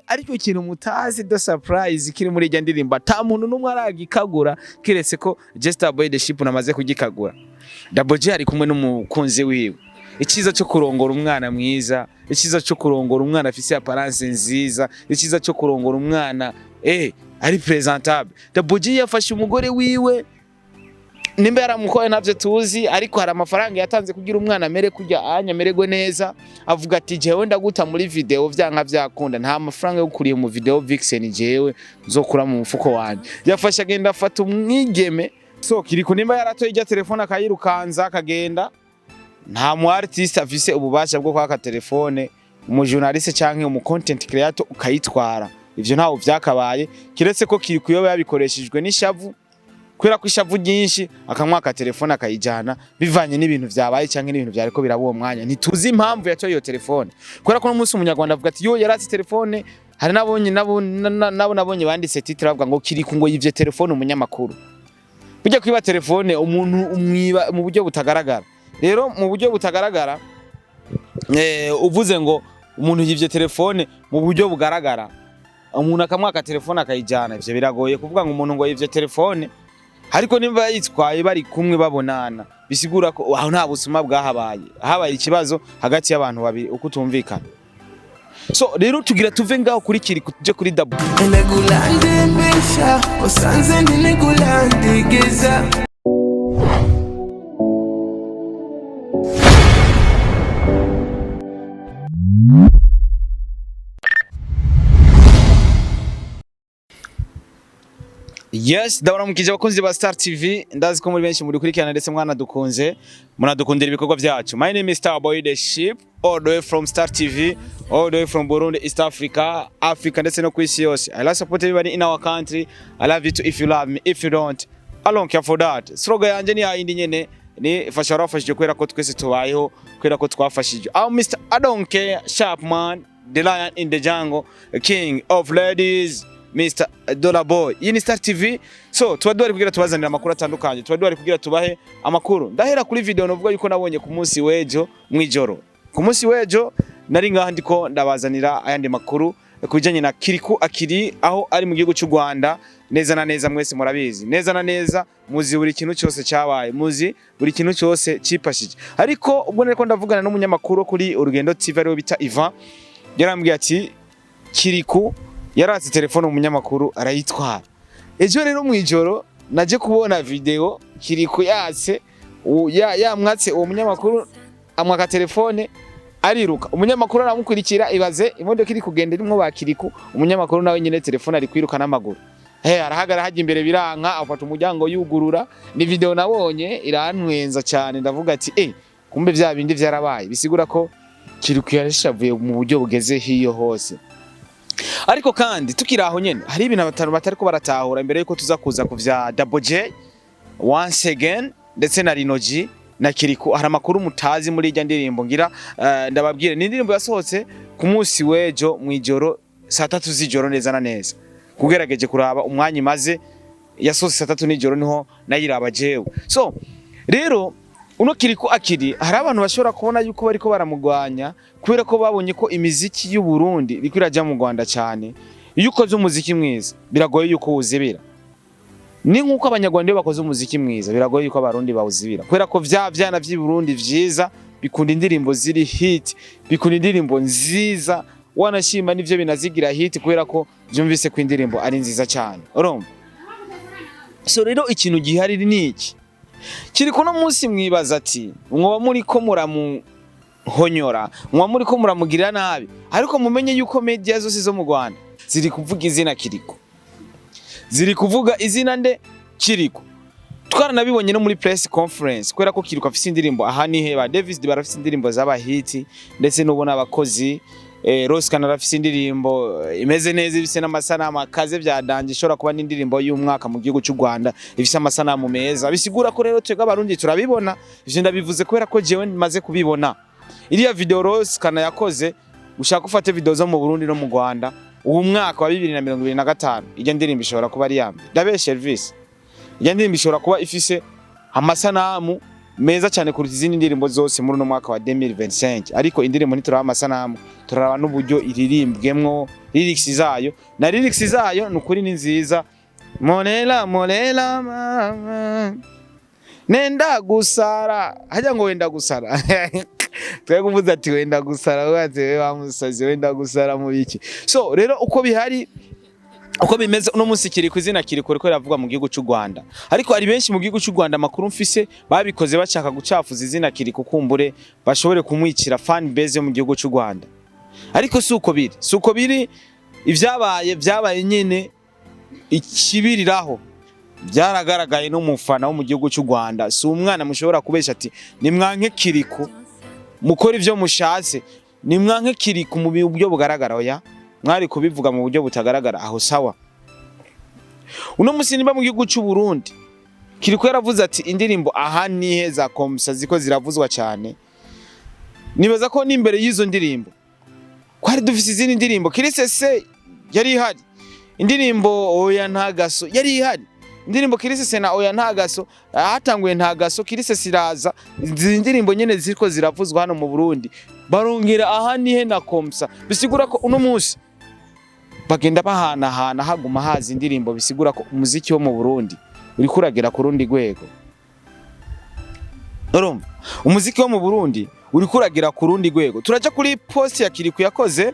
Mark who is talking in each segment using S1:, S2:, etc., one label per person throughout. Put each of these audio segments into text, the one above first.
S1: Ariko ikintu mutazi, the surprise kiri muri irya ndirimbo, ata muntu n'umwe aragikagura kiretse ko Jester Boy the Ship namaze kugikagura. Double J ari kumwe n'umukunzi wiwe. Icyiza cyo kurongora umwana mwiza, icyiza cyo kurongora umwana afise apparence nziza, icyiza cyo kurongora umwana ari presentable. Double J yafashe umugore wiwe, nimba yaramukoye ntabyo tuzi, ariko hari amafaranga yatanze kugira umwana amere kujya anya amererwe neza. Avuga ati: "Jewe ndaguta muri video vyanka vyakunda, nta mafaranga yo kuriye mu video vixen jewe nzokura mu mufuko wanje." Yafashe agenda afata umwigeme. So Kiriko nimba yaratoye ijya telefone akayirukanza akagenda, nta mu artiste afise ububasha bwo kwaka telefone umu journaliste canke umu content creator ukayitwara. Ivyo ntawo vyakabaye, kiretse ko Kiriko yoba yabikoreshejwe n'ishavu, kubera ko ishavu ryinshi akamwaka telefone akayijana, bivanye n'ibintu vyabaye canke n'ibintu vyariko biraba uwo mwanya. Ntituzi impamvu yatoye iyo telefone, kubera ko n'umunsi umunyarwanda avuga ati yo yaratse telefone. Hari nabonye nabo nabonye banditse titre bavuga ngo Kiriku ngo yivye telefone umunyamakuru. Burya kwiba telefone umuntu umwiba mu buryo butagaragara. Rero mu buryo butagaragara, uvuze ngo umuntu yivye telefone mu buryo bugaragara, umuntu akamwaka telefone akayijana, ivyo biragoye kuvuga ngo umuntu ngo yivye telefone. Ariko nimba yitwaye bari kumwe babonana, bisigura ko aho nta busuma bwahabaye, habaye ikibazo hagati y'abantu babiri uko utumvikana. So rero tugira tuve ngaho kuri Kiriku tuje kuri Double.
S2: Ndigulandembesha usanze ndinigulandigeza.
S1: Yes, ndabaramukije abakunzi ba Star TV. Ndazi ko muri benshi muri kurikirana ndetse mwanadukunze, munadukundira ibikorwa byacu. My name is Star Boy the Ship, all the way from Star TV, all the way from Burundi, East Africa, Africa ndetse no ku isi yose. I love support everybody in our country. I love you too if you love me. If you don't, I don't care for that. Slogan yanje ni yayindi nyene, ni fasha warafashije, kubera ko twese tubayeho kubera ko twafashije. I'm Mr. I don't care, sharp man, the lion in the jungle, king of ladies, Mr. Dollar Boy. Iyi ni Star TV. So tuba duhari kugira tubazanire amakuru atandukanye. Tuba duhari kugira tubahe amakuru. Ndahera kuri video novuga yuko nabonye ku munsi w'ejo mwijoro. Ku munsi w'ejo nari ngaha ndiko ndabazanira ayandi makuru ku bijanye na Kiriku Akiri, aho ari mu gihugu cy'u Rwanda neza na neza. Mwese murabizi neza na neza, muzi buri kintu cyose cyabaye, muzi buri kintu cyose cipashije. Ariko ubwo nariko ndavugana n'umunyamakuru kuri Urugendo TV ariwe bita Ivan, yarambwiye ati Kiriku yaratse telefone umunyamakuru arayitwara. Ejo rero mwijoro naje kubona video Kiriku yatse yamwatse uwo munyamakuru, amwaka telefone ariruka, umunyamakuru aramukurikira. Ibaze imodoka iri kugenda irimwo ba Kiriku, umunyamakuru nawe nyine telefone ari kwiruka n'amaguru. He arahagara hajya imbere biranka, afata umuryango yugurura. Ni video nabonye irantwenza cyane, ndavuga ati kumbe vya bindi vyarabaye. Bisigura ko Kiriku yarashavuye mu buryo bugeze hiyo hose. Ariko kandi tukiri aho nyene, hari ibintu batanu batariko baratahura imbere yuko tuza kuza ku vya Double J once again ndetse na Rino G na Kiriku. Hari amakuru mutazi muri irya ndirimbo ngira ndababwire. Ni indirimbo yasohotse ku munsi w'ejo mwijoro saa 3 z'ijoro neza na neza. Kugerageje kuraba umwanya imaze, yasohotse saa 3 nijoro, niho nayiraba jewe. So rero uno Kiriku Akiri, hari abantu bashobora kubona yuko bariko baramugwanya kubera ko babonye ko imiziki y'u Burundi iriko iraja mu Rwanda cyane. Iyo ukoze umuziki mwiza biragoye yuko wuzibira. Ni nkuko abanyarwanda iyo bakoze umuziki mwiza biragoye yuko abarundi bawuzibira, kubera ko vya vyana vy'i Burundi vyiza bikunda indirimbo ziri hit, bikunda indirimbo nziza, wanashima nivyo binazigira hit kubera ko vyumvise ko indirimbo ari nziza cyane, urumva? So rero ikintu gihari ni iki: kiri kuno munsi mwibaza ati mwoba muri ko muramuhonyora, mwoba muri ko muramugirira nabi. Ariko mumenye yuko media zose zo mu Rwanda ziri kuvuga izina Kiriko, ziri kuvuga izina nde? Kiriko. Twaranabibonye no muri press conference, kubera ko Kiriko afise indirimbo aha ni heba Davis barafise indirimbo z'aba hit, ndetse n'ubona abakozi Rose arafise indirimbo imeze neza, ifise n'amasanamu akaze vya danger, ishobora kuba n'indirimbo y'umwaka mu gihugu cy'u Rwanda, ifise amasanamu meza. Bisigura ko rero twebwe abarundi turabibona. Ivyo ndabivuze kubera ko jewe maze kubibona. Iriya video Rose Kana yakoze, ushaka ufate video zo mu Burundi no mu Rwanda uwo mwaka wa 2025, ijya ndirimbo ishobora kuba ari yambe. Ndabeshe Elvis? Ijya ndirimbo ishobora kuba ifise amasanamu. meza cyane kuruta izindi ndirimbo zose muri uno mwaka wa 2025. Ariko indirimbo ntituraba amasanamu, turaraba n'uburyo iririmbwemwo, lyrics zayo. Na lyrics zayo ni ukuri ni nziza. Monela monela mama nenda gusara, hajya ngo wenda gusara. Twe kuvuza ati wenda gusara, waze we wamusazi, wenda gusara mu biki? So rero uko bihari, uko bimeze uno munsi, kiri ku izina kiri kure ko riravugwa mu gihugu cy'u Rwanda, ariko hari benshi mu gihugu cy'u Rwanda, amakuru mfise, babikoze bashaka gucafuza izina kiri kukumbure bashobore kumwicira fan base yo mu gihugu cy'u Rwanda. Ariko si uko biri, si uko biri. Ibyabaye byabaye nyene, ikibiriraho byaragaragaye n'umufana wo mu gihugu cy'u Rwanda. Si umwana mushobora kubesha ati nimwanke Kiriku, mukora ibyo mushatse, nimwanke Kiriku mu buryo bugaragara. Oya, mwari kubivuga mu buryo butagaragara, aho sawa. Uno musi niba mu gihugu cy'u Burundi Kiriku yaravuze ati indirimbo aha nihe za komsa ziko ziravuzwa cyane, nibaza ko n'imbere y'izo ndirimbo kwari dufise izindi ndirimbo. Kirisese yari ihari, indirimbo Oya Ntagaso yari ihari, indirimbo Kirisese na Oya Ntagaso. Hatanguye Ntagaso, Kirisese iraza. Izi ndirimbo nyene ziriko ziravuzwa hano mu Burundi, barongera aha nihe na komsa. Bisigura ko uno munsi bagenda bahanahana, haguma haza indirimbo. Bisigura ko umuziki wo mu Burundi uriko uragera ku rundi rwego. Urumva, umuziki wo mu Burundi uriko uragera ku rundi rwego. Turaja kuri post ya Kiriku yakoze.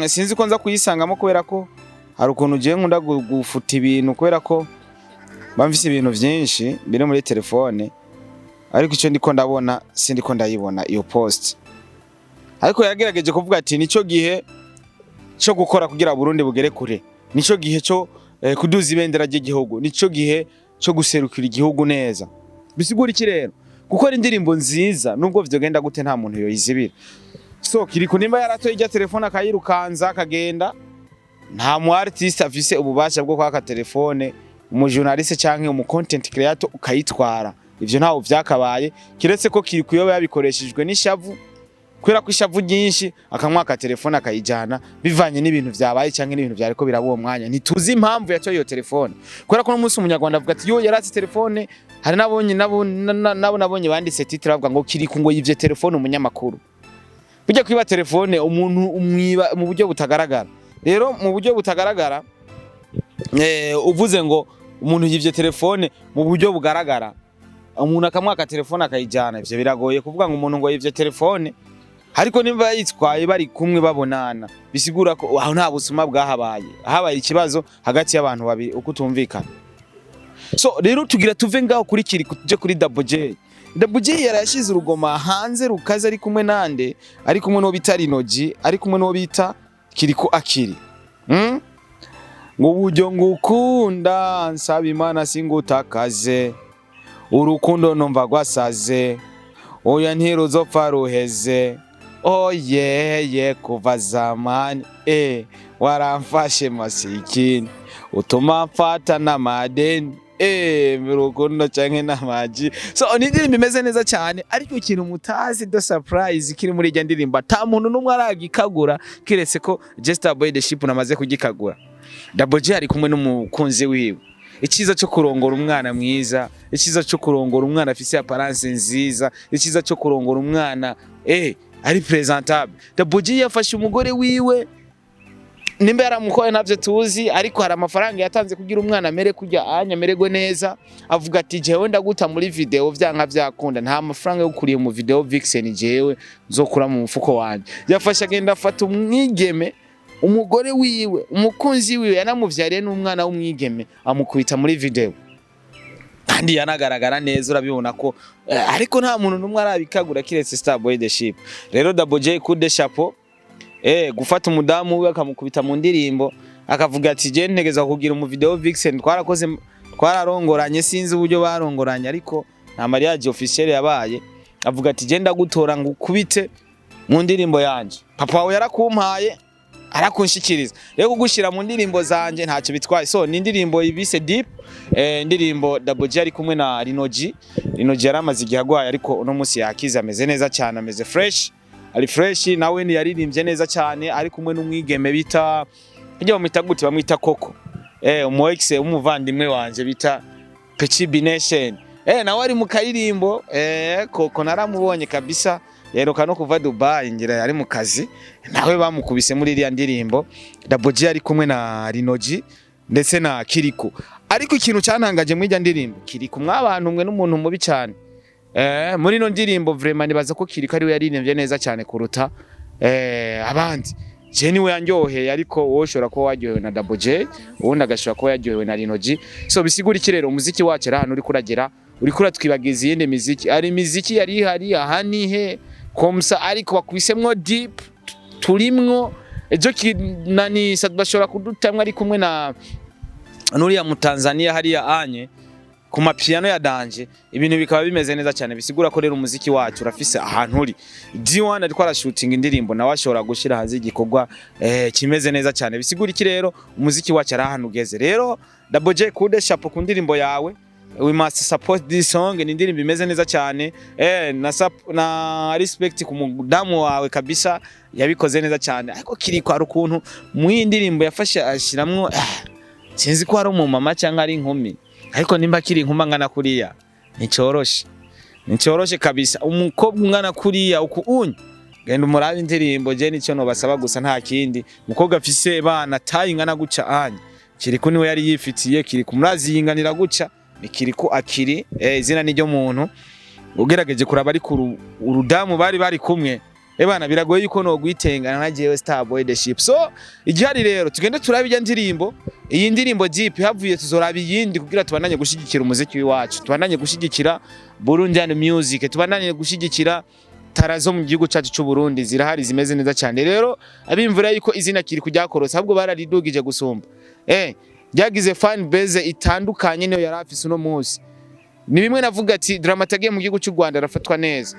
S1: Sinzi ko nza kuyisangamo, kubera ko hari ukuntu ugiye nkunda gufuta ibintu, kubera ko mba mfise ibintu vyinshi biri muri telefone. Ariko icyo ndiko ndabona, sindiko ndayibona iyo post. Ariko yagerageje kuvuga ati nico gihe cyo gukora kugira Burundi bugere kure, nico gihe cyo kuduza ibendera ry'igihugu, nico gihe cyo guserukira igihugu neza. Bisigura iki rero? Gukora indirimbo nziza, nubwo vyogenda gute, nta muntu yoyizibira. So Kiriku nimba yaratoye ijya telefone akayirukanza akagenda, nta mu artiste afise ububasha bwo kwaka telefone umu journaliste canke umu content creator ukayitwara. Ivyo ntawo vyakabaye, kiretse ko Kiriku yoba yabikoreshejwe n'ishavu, kubera ko ishavu ryinshi akamwaka telefone akayijana, bivanye n'ibintu vyabaye canke n'ibintu vyariko biraba uwo mwanya. Ntituzi impamvu yatoye iyo telefone, kubera ko n'umunsi umunyarwanda avuga ati yo yaratse telefone. Hari nabonye nabo nabonye banditse titre bavuga ngo Kiriku ngo yivye telefone umunyamakuru. Burya kwiba telefone umuntu umwiba mu buryo butagaragara. Rero mu buryo butagaragara, uvuze ngo umuntu yivye telefone mu buryo bugaragara, umuntu akamwaka telefone akayijana, ivyo biragoye kuvuga ngo umuntu ngo yivye telefone. Ariko nimba yitwaye bari kumwe babonana, bisigura ko aho nta busuma bwahabaye, habaye ikibazo hagati y'abantu babiri uko utumvikana. So rero tugira tuve ngaho kuri kiri tuje kuri Double J. Double J yarashize urugoma hanze rukaze, ari kumwe nande? Ari kumwe n'uwo bita Rinoji, ari kumwe n'uwo bita Kiriko Akiri. Ngo uburyo ngukunda, nsaba Imana singutakaze, urukundo numva rwasaze, oya ntiruzopfa ruheze, oyeye kuva zamani waramfashe masikini, utuma mfata n'amadeni mu rukundo canke n'amaji. So ni indirimbo imeze neza cyane, ariko ikintu mutazi, the surprise kiri muri irya ndirimbo, ata muntu n'umwe aragikagura kiretse ko Jester Boy the Ship namaze kugikagura. Double J ari kumwe n'umukunzi wiwe. Icyiza cyo kurongora umwana mwiza, icyiza cyo kurongora umwana afise apparence nziza, icyiza cyo kurongora umwana ari presentable. Double J yafashe umugore wiwe, nimba yaramukoye ntabyo tuzi, ariko hari amafaranga yatanze kugira umwana amere kujya anya amererwe neza. Avuga ati jewe ndaguta muri video vyanka vyakunda, nta mafaranga yo kuriye mu video vixen jewe nzokura mu mufuko wanje. Yafashe agenda afata umwigeme, umugore wiwe, umukunzi wiwe yanamuvyariye n'umwana w'umwigeme, amukubita muri video, kandi yanagaragara neza, urabibona ko ariko nta muntu n'umwe arabikagura kiretse Star Boy the Ship. Rero Double J, coup de chapeau. Gufata umudamu we akamukubita mu ndirimbo, akavuga ati je ntegeza kugira mu video vixen, twarakoze, twararongoranye. Sinzi uburyo barongoranye, ariko nta mariage officiel yabaye. Avuga ati je ndagutora ngo ukubite mu ndirimbo yanje, papa wawe yarakumpaye, arakunshikiriza, rero kugushira mu ndirimbo zanje ntacyo bitwaye. So ni indirimbo ibise Deep, indirimbo Double J ari kumwe na Rinoji. Rinoji yaramaze igihe agwaye, ariko uno munsi yakize, ameze neza cyane, ameze fresh, ari fresh. Nawe yaririmbye neza cyane, ari kumwe n'umwigeme bita, bijya bamwita gute? Bamwita Koko, umu ex umuvandimwe wanje bita Pechi Bination. Nawe ari mu karirimbo, Koko naramubonye kabisa, yaheruka no kuva Dubai, ngira yari mu kazi, nawe bamukubise muri iriya ndirimbo. Double J ari kumwe na Rinoji ndetse na Kiriku. Ariko ikintu cyantangaje muri iriya ndirimbo, Kiriku mwabantu mwe n'umuntu mubi cyane. Muri ino ndirimbo vraiment nibaza ko Kiriku ariwe yaririmbye neza cyane kuruta abandi. Je niwe yanryoheye, ariko wowe ushobora kuba waryohewe na Double J, uwundi agashobora kuba yaryohewe na Rino G. So bisigura iki rero? Umuziki wacu ari ahantu uriko uragera, uriko uratwibagiza iyindi miziki. Hari imiziki yari ihari aha nihe komsa, ariko bakubisemwo deep turimwo ejo kinani bashobora kudutamwa ari kumwe na nuriya mu Tanzania hariya anye ku mapiano ya danje, ibintu bikaba bimeze neza cyane. Bisigura ko rero umuziki wacu urafise ahantu uri. D1 ariko arashutinga indirimbo, nawe ashobora gushira hanze igikorwa kimeze neza cyane. Bisigura iki rero? Umuziki wacu ari ahantu ugeze. Rero Double J, coup de chapeau ku ndirimbo yawe. We must support this song, ni indirimbo imeze neza cyane. Na respect ku mudamu wawe kabisa, yabikoze neza cyane. Ariko Kiriko hari ukuntu mu iyi ndirimbo yafashe ashiramwo, sinzi ko ari umumama cyangwa ari inkumi, ariko nimba akiri inkumi angana kuriya nticyoroshe, nticyoroshe kabisa. Umukobwa ungana kuriya uku unye, genda umurabe indirimbo. Je nicyo nobasaba gusa, nta kindi. Umukobwa afise bana tayi ingana guca anye, Kiriku niwe yari yifitiye. Kiriku murazi yinganira guca, ni Kiriku akiri, izina niryo muntu. Ugerageje kuraba ariko urudamu bari kumwe, ebana biragoye yuko no gwitengana na jewe Star Boy the Ship. So igihari rero, tugende turabe ijya ndirimbo, iyi ndirimbo Jeep havuye tuzoraba iyindi kugira tubandanye gushigikira umuziki w'iwacu, tubandanye gushigikira Burundian music, tubandanye gushigikira tara zo mu gihugu cyacu cy'u Burundi, zirahari zimeze neza cyane. Rero abimvura yuko izina kiri kujyakorotse, ahubwo bararidugije gusumba, ryagize fan base itandukanye niyo yari afise uno munsi. Ni bimwe navuga ati Dramati agiye mu gihugu cy'u Rwanda arafatwa neza.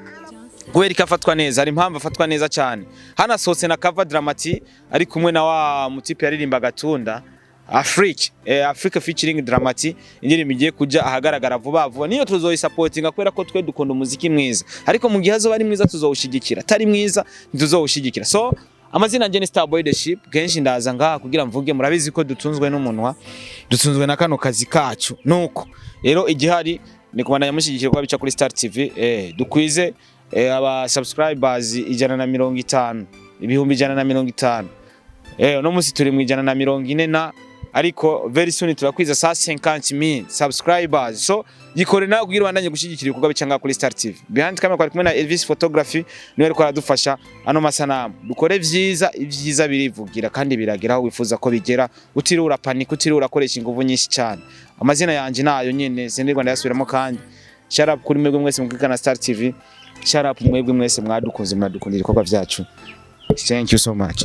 S1: Kubera ko afatwa neza, hari impamvu afatwa neza cyane. Hanasohotse na cover, Dramati ari kumwe na wa mutipe yaririmba Gatunda Afrique, Afrique featuring Dramati, indirimbo igiye kuja ahagaragara vuba vuba. Niyo tuzoyisapotinga kubera ko twe dukunda umuziki mwiza, ariko mu gihe azoba ari mwiza tuzowushigikira, atari mwiza ntituzowushigikira. So amazina njye ni Starboy the Ship. Kenshi ndaza ngaha kugira mvuge, murabizi ko dutunzwe n'umunwa, dutunzwe na kano kazi kacu. Nuko rero igihari ni kubandanya mushyigikira kuba bica kuri Star TV, dukwize aba subscribers 150, 150,000. Uno munsi turi mu 140 na, ariko very soon turakwiza 150,000 subscribers. So yikore nawe kugira ubandanye gushyigikira ibikorwa bica ngaha kuri Star TV. Behind camera kwari kumwe na Elvis Photography, niwe ariko aradufasha ano masanamu. Dukore vyiza, ivyiza birivugira kandi biragera aho wifuza ko bigera utiriwe urapanika, utiriwe urakoresha inguvu nyinshi cyane. Amazina yanje nayo nyene, sindirwa ndayasubiramo. Kandi shout out kuri mwebwe mwese mukurikirana Star TV. Shout out mwebwe mwese mwadukunze, mwadukundira ibikorwa vyacu. Thank you so much.